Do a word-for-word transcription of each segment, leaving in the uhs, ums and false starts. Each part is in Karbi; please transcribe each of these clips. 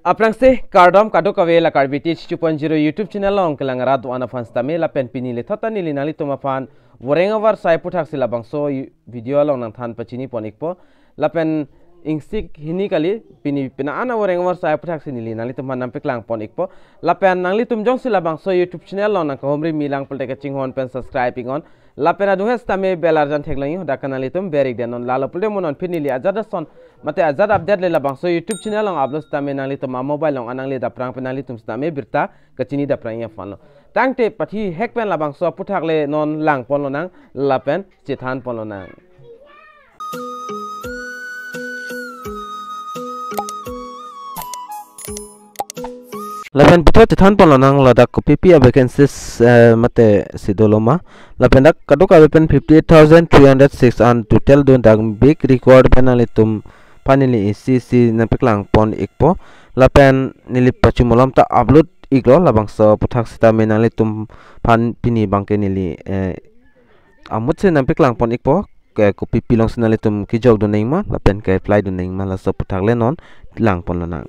Aphrangsi kardom kadokave la Karbi Teach two point zero YouTube channel along kelang arat do-an aphan sitame lapen pini lethot ta neli nanglitum aphan voreng avarsai aputhak si labangso yu-, video along nangthan pachini pon ikpo. Lapen ingsik hini kali pini pina ana voreng avarsai aputhak si neli nanglitum aphan nangpeklang pon ikpo. Lapen nanglitum jongsi labangso YouTube channel along nangkahumri milang pulote kachinghon pen subscribe iknon. Lapen adung he sitame bell arjan theklong iknon, hadak ke nanglitum ber ik det non, lalo pulote mo non pini neli ajat ason mate ajat update le labangso YouTube channel along upload sitame nanglitum a mobile along anang le daprang pen nanglitum sitame birta kachini daprang ik aphanlo. Tangte pathi hek pen labangso aputhak le non lang ponlonang lapen chethan ponlonang. Lapen puthot chethan ponlonang ladak kopipi a vacancies, eh, mate si doloma. Lapen dak kadokave pen fifty-eight thousand three hundred six an total do, dak big record pen nanglitum aphan neli isi isi nangpeklang pon ikpo. Lapen neli pachu malom ta upload iklo labangso aputhak sitame nanglitum aphan pini abangke neli, eh, amut si nangpeklang pon ikpo, ke kopipi alongsi nanglitum kejok dun nangma lapen ke-apply dun nangma, laso aputhak le non lang ponlonang.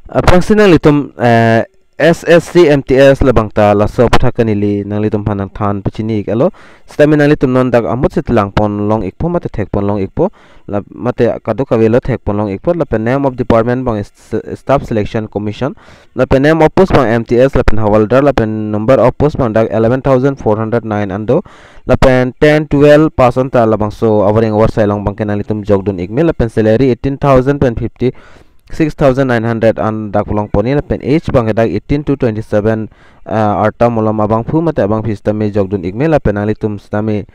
Aphrangsi nanglitum, eh, S S C M T S labang ta laso aputhak ke neli nanglitum aphan nangthan pachini ik-etlo. Sitame nanglitum non dak amut si lang ponlong ikpo mate thek ponlong ikpo. La mate kadokave lo thek ponlong ikpo. Lapen name of department abang is-, Staff Selection Commission. Lapen name of post abang M T S lapen Havaldar, lapen number of post abang dak eleven thousand four hundred nine an do. Lapen ten twelve pass an ta labangso avoreng avarsai along abangke nanglitum jok dun ikme. Lapen salary eighteen thousand pen fifty-six thousand nine hundred an dak long ponji. Lapen age abangke dak eighteen to twenty-seven, ah, arta malom abangphu mate abangphi sitame jok dun ikme. Lapen nanglitum sitame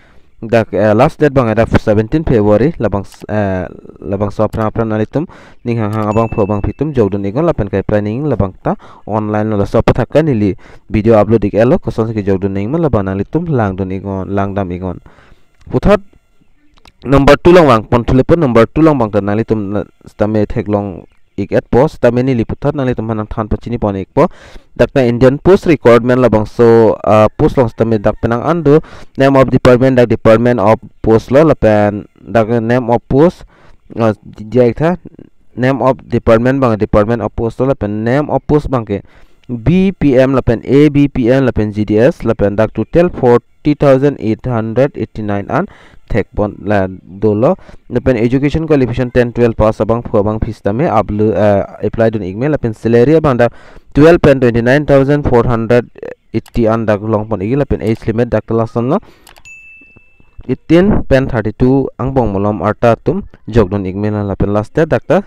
dak, eh, last date abang dak seventeen February, labang s-, eh, labangso aphrang aphrang nanglitum ning hanghang abangphu abangphi atum jok dun iknon lapen ke-apply nangji labang ta online lo. Laso aputhak ke neli video upload ik-etlo, kosonsi kejok dun nangma labang nanglitum lang dun iknon, lang dam iknon. Puthot number two along vang pon thulepo, number two along abang ta nanglitum na sitame theklong ik-etpo, sitame neli puthot nanglitum aphan nangthan pachini pon ikpo. Dak ta Indian Post Recruitment labangso, ah, post along sitame dak penang an do. Name of department dak Department of Post lo, lapen dak name of post, ah, diya ik tha, name of department abang Department of Post lo, lapen name of post abangke B P M lapen A B P M lapen G D S, lapen dak total forty thousand eight hundred eighty-nine an thek pon la dolo. Lapen education qualification ten twelve pass abangphu abangphi sitame uplo-, eh, apply dun ikme. Lapen salary abang dak twelve pen twenty-nine thousand four hundred eighty an dak long pon ikji. Lapen age limit dak ta lason lo, eighteen pen thirty-two angbong malom arta atum jok dun ikme. Lapen last date dak ta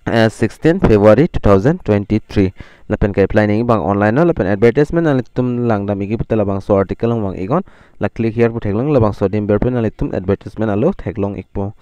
eh, sixteen February two thousand twenty-three. Lapen ke-apply nangji abang online lo, lapen advertisement nanglitum lang dam ikji pulote labangso article along vang iknon, la click here pu theklong, labangso adim ber pen nanglitum advertisement alo theklong ikpo.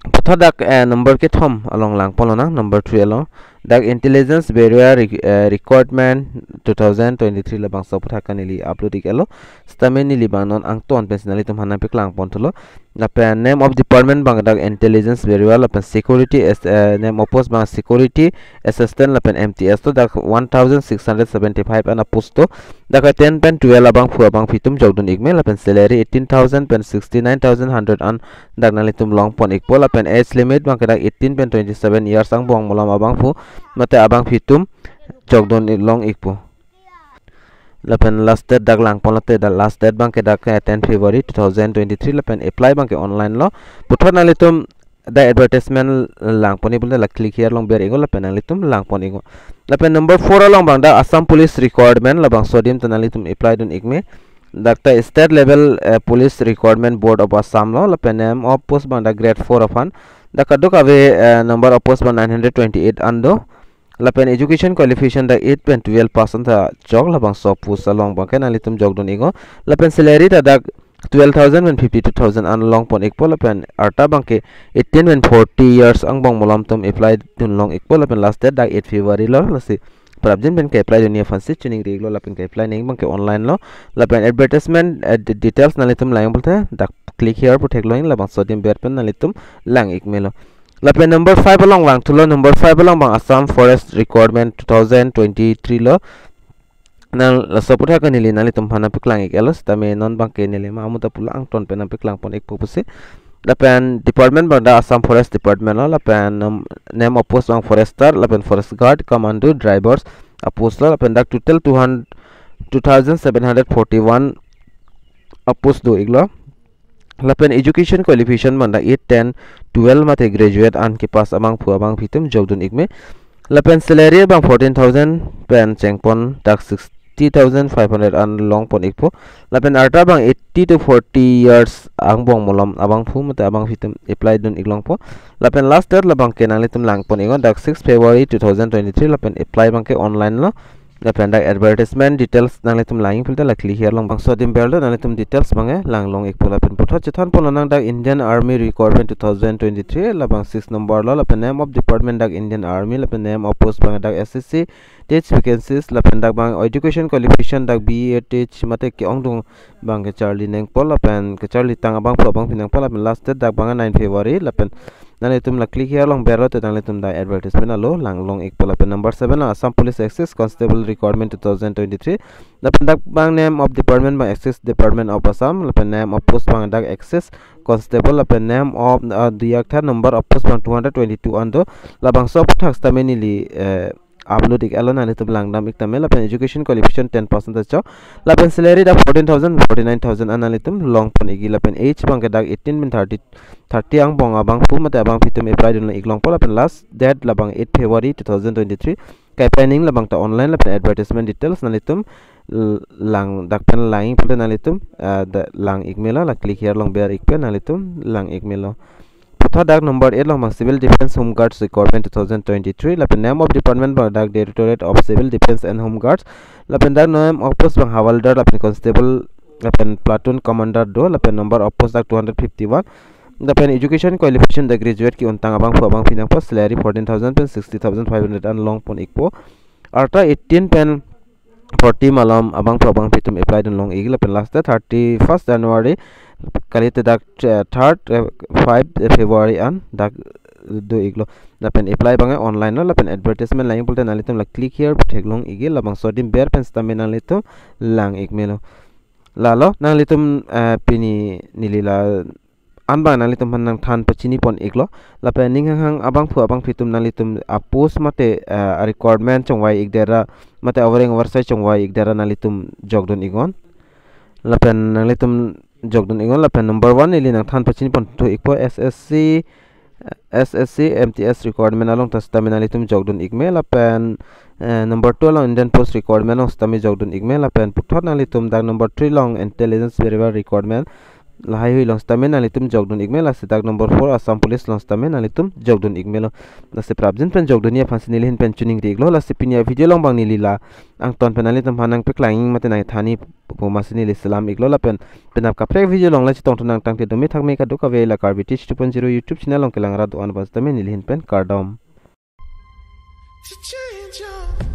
Puthot dak, eh, number kethom along lang ponlonang, number three along. Dak Intelligence Bureau Re-, eh, Recruitment two thousand twenty-three labangso aputhak ke neli upload ik-etlo. Sitame neli abang non angton pensi nanglitum aphan nangpeklang pon thulo. Lapen name of department abang dak Intelligence Bureau, lapen security as-, eh, name of post abang security assistant lapen M T S to, dak one thousand six hundred seventy-five an a-post to. Dak ten pen twelve abangphu abangphi atum jok dun ikme, lapen salary eighteen thousand pen sixty-nine thousand hundred an dak nanglitum long pon ikpo. Lapen age limit abangke dak eighteen pen twenty-seven years angbong malom abangphu mate abangphi atum jok dun ik-, long ikpo. Lapen last date dak lang ponlote, dak last date abangke dak, eh, ten February two thousand twenty-three, lapen apply abangke online lo. Puthot nanglitum dak advertisement lang ponji pulote la click here along ber iknon lapen nanglitum lang pon iknon. Lapen number four along abang dak Assam Police Recruitment, labangso adim ta nanglitum apply dun ikme. Dak ta state level, eh, Police Recruitment Board of Assam lo, lapen name of post abang dak grade four aphan. Dak kadokave, eh, number of post abang nine hundred twenty-eight an do. Lapen education qualification dak eight pen twelve pass an ta chok, labangso post along abangke nanglitum jok dun iknon. Lapen salary ta dak twelve thousand pen fifty-two thousand an long pon ikpo, lapen arta abangke eighteen pen forty years angbong malom atum apply dun long ikpo. Lapen last date dak eight February lo, lasi prapjin pen ke-apply dunji aphansi choningri iklo, lapen ke-apply nangji abangke online lo. Lapen advertisement, eh, de-, details nanglitum lang pulote dak click here pu theklong, labangso adim ber pen nanglitum lang ikme lo. Lapen number five along vang thulo, number five along abang Assam Forest Recruitment two thousand twenty-three lo. Nang laso aputhak ke neli nanglitum aphan nangpeklang ik-etlo, sitame non abangke neli ma amuta pulo angton pen nangpeklang pon ikpo pusi. Lapen department abang dak Assam Forest Department lo, lapen, um, name of post abang forester, lapen forest guard, commando, drivers a-post lo, lapen dak total two hundred, two thousand seven hundred forty-one a-post do-iklo. Lapen education qualification abang dak eight, ten, twelve mate graduate an kepass abangphu abangphi atum jokdun-ik me. Lapen salary abang fourteen thousand pen chengpon dak sixty thousand five hundred an longpon-ikpo. Lapen arta abang eighty to forty years angbong malom abangphu mate abangphi atum apply dun-ik longpo. Lapen last date labang ke nanglitum langpon-iknon dak six February two thousand twenty-three, lapen apply abang ke online lo. Lapen dak advertisement details nanglitum lang-ik pulote la click here along bangso adim berlo, nanglitum details abang ke langlong-ikpo. Lapen puthot chethanpon lonang dak Indian Army Recruitment two thousand twenty-three, labang six number lo, lapen name of department dak Indian Army, lapen name of post abang dak S S C, TET vacancies, lapen dak abang education qualification dak B E, TET mate ke-ongdung abang kacharli nangpo, lapen kacharli tang abangphu abangphi nangpo, lapen last date dak abang nine February, lapen nanglitum la click here along berlo te nanglitum dak advertisement alo langlong-ikpo. Lapen number seven lo Assam Police Excise Constable Recruitment two thousand twenty-three. Lapen dak abang name of department abang Excise Department of Assam, lapen name of post abang dak Excise Constable, lapen name of, uh, diyaktha, number of post abang two hundred twenty-two an do. Labangso aphuthak sitame neli, eh, upload-ik alo, nanglitum langdam-ik tame. Lapen education qualification ten pass an ta chok. Lapen salary dak fourteen thousand, forty-nine thousand an nanglitum longpon-ikji. Lapen age abang ke dak eighteen pen thirty, thirty angbong abangphu mate abangphi atum apply dun-ik longpo. Lapen last date labang eight February two thousand twenty-three. Kai planning labang ta online, lapen advertisement details nanglitum l-, lang dak pen lang-ik pulote nanglitum, ah, da-, lang-ik melo, la click here along ber-ik pen nanglitum lang-ik melo. Puthot dak number eight along abang Civil Defence Home Guards Recruitment two thousand twenty-three, lapen name of department abang dak Directorate of Civil Defence and Home Guards, lapen dak name of post abang Havaldar, lapen Constable, lapen Platoon Commander do, lapen number of post dak two hundred fifty-one. Lapen education qualification dak graduate ke-ontang abangphu abangphi nangpo, salary fourteen thousand pen sixty thousand five hundred an longpon-ikpo. Arta eighteen pen forty malom abangphu abangphi atum apply dun long-ik, lapen last date thirty-first January, kalite dak, eh, third, eh, five February an dak do-iklo. Lapen apply abang online lo, lapen advertisement lang-ik pulote nanglitum la click here pu theklong-ikji, labangso adim ber pen sitame nanglitum lang-ik melo. Lalo nanglitum, eh, pini neli la an abang nanglitum aphan nangthan pachinipon-iklo. Lapen ning hanghang abangphu abangphi atum nanglitum a-post mate, eh, a-recruitment chongvai-ik dera mate avoreng avarsai chongvai-ik dera nanglitum jokdun-iknon. Lapen nanglitum jokdun-iknon, lapen number one neli nangthan pachiniponthu-ikpo S S C, S S C M T S recruitment along ta sitame nanglitum jokdun-ik me, lapen, eh, number two along Indian Post Recruitment along sitame jokdun-ik me, lapen puthot nanglitum dak number three along Intelligence Bureau Recruitment, lahaihui along sitame nanglitum jokdun-ik me, lasi dak number four Assam Police along sitame nanglitum jokdun-ik melo. Lasi prapjin pen jokdunji aphansi neli ahin pen choningri-iklo, lasi pini a-video along abang neli la angton pen nanglitum aphan nangpeklang-ik mate nangthanji pu amatsi neli selam-iklo, lapen penap kaprek video along la chetongthu nangtangte dome thakme kadokave la Karbi Teach two point zero YouTube channel along kelang rat do-an aphan sitame neli ahin pen kardom. To change your